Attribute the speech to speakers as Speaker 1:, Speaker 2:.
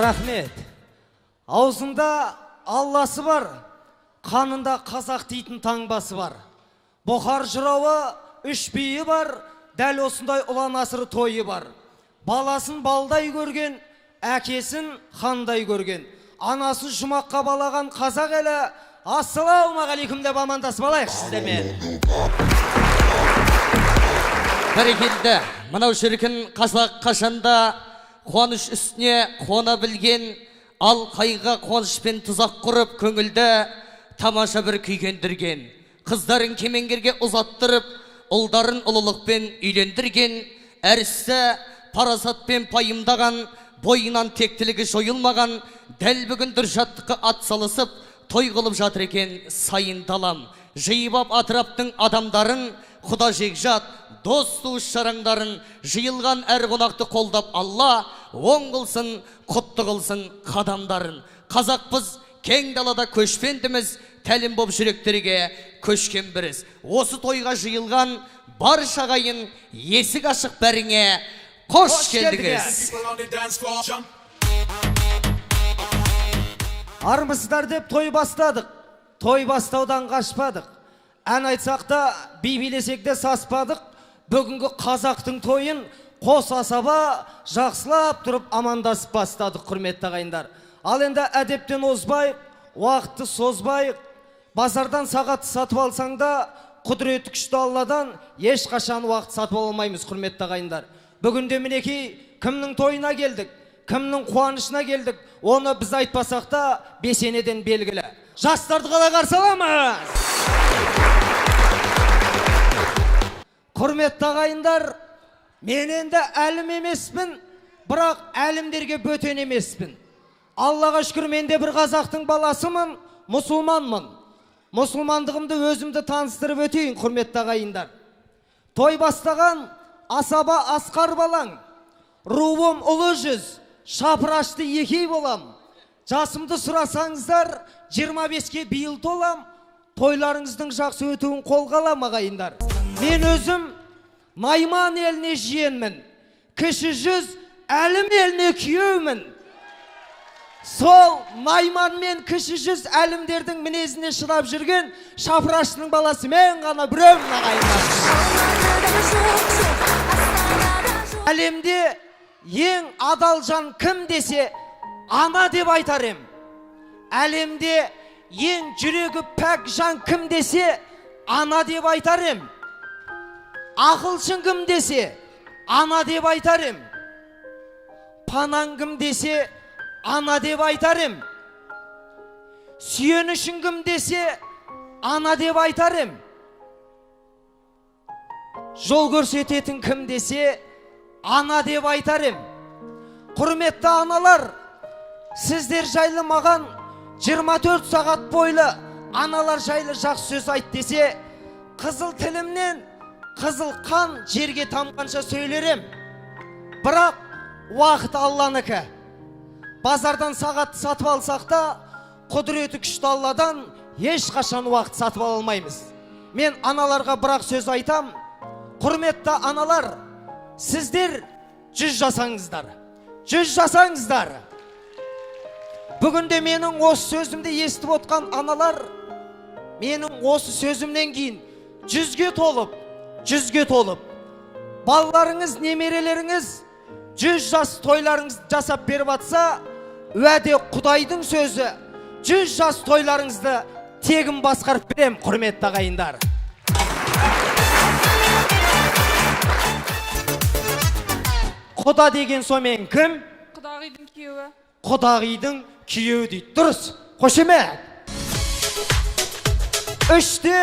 Speaker 1: Рахмет. Аузында Алласы бар, қанында қазақ дейтін таңбасы бар. Бұхар жырауы үш биі бар, дәл осындай ұлан асыр тойы бар. Баласын балдай көрген, әкесін хандай көрген. Анасын жұмаққа балаған қазақ елі, ассалаумағалейкум деп амандасып алайық сіздермен.
Speaker 2: Бәрекелді, мынау шіркін қазақ қашанда қуаныш үстіне қуана білген, ал қайға қуанышпен тұзақ құрып, көңілді тамаша бір күйгендірген. Қыздарын кемеңгерге ұзаттырып, ұлдарын ұлылықпен үйлендірген, әрісі парасатпен пайымдаған, бойынан тектілігі жойылмаған, дәл бүгін дүржаттыққа ат салысып, той қылып жатыр екен сайын далам. Жиып ап атыраптың адамдарын, құда жекжат, дос туыс жараңдарын, жиылған әр қонақты қолдап Алла, оң қылсын, құтты қылсын қадамдарын. Қазақпыз, кең далада көшпендіміз, тәлім боп жүректерге көшкен біріз. Осы тойға жиылған барша ағайын, есік ашық бәріңе қош келдіңіз.
Speaker 1: Армысыздар деп той бастадық, той бастаудан қашпадық. Ән айтсақ та, би билесек те саспадық. Бүгінгі қазақтың тойын қос асаба жақсылап тұрып амандасып бастадық, құрметті ағайындар. Ал енді әдептен озбайық, уақытты созбайық. Базардан сағатты сатып алсаң да, құдіреті күшті Алладан ешқашан уақыт сатып ала алмаймыз, құрметті ағайындар. Бүгінде мінекей кімнің тойына келдік, кімнің қуанышына келдік, оны біз айтпасақ та бесенеден белгілі. Жастарды қалай қарсы аламыз? Құрметті ағайындар, мен енді әлім емеспін, бірақ әлімдерге бөтен емеспін. Аллаға шүкір, мен де бір қазақтың баласымын, мұсылманмын. Мұсылмандығымды өзімді таныстырып өтейін, құрметті ағайындар. Той бастаған асаба асқар балаң, руым ұлы жүз, шапырашты екей болам. Жасымды сұрасаңыздар, 25-ке биыл толам, тойларыңыздың жақсы өтуін қолға алам, ағайындар. Мен өзім Найман еліне жиенмін, кіші жүз әлім еліне күйеумін. Сол Найман мен кіші жүз әлімдердің мінезіне шыдап жүрген шапыраштының баласы мен ғана біреумін, ағайындар. Әлемде ең адал жан кім десе, ана деп айтар ем. Әлемде ең жүрегі пәк жан кім десе, ана деп айтар ем. Ақылшын кім десе, ана деп айтар ем. Панаң кім десе, ана деп айтар ем. Сүйенішің кім десе, ана деп айтар ем. Жол көрсететін кім десе, ана деп айтар ем. Құрметті аналар, сіздер жайлы маған 24 сағат бойлы аналар жайлы жақсы сөз айт десе, қызыл тілімнен қызыл қан жерге тамғанша сөйлерем. Бірақ уақыт Алланыкі. Базардан сағатты сатып алсақ та, құдіреті күшті Алладан ешқашан уақыт сатып ала алмаймыз. Мен аналарға бірақ сөз айтам. Құрметті аналар, сіздер 100 жасаңыздар. 100 жасаңыздар. Бүгінде менің осы сөзімді естіп отқан аналар, менің осы сөзімнен кейін 100-ге толып, 100-ге толып, балаларыңыз, немерелеріңіз 100 жас тойларыңыз жасап беріп атса, уәде Құдайдың сөзі, 100 жас тойларыңызды тегін басқарып берем, құрметті ағайындар. Құда деген сомен кім?
Speaker 3: Құдағидің күйеуі.
Speaker 1: Құдағидің күйеуі дейді. Дұрыс. Қошемет. 3-те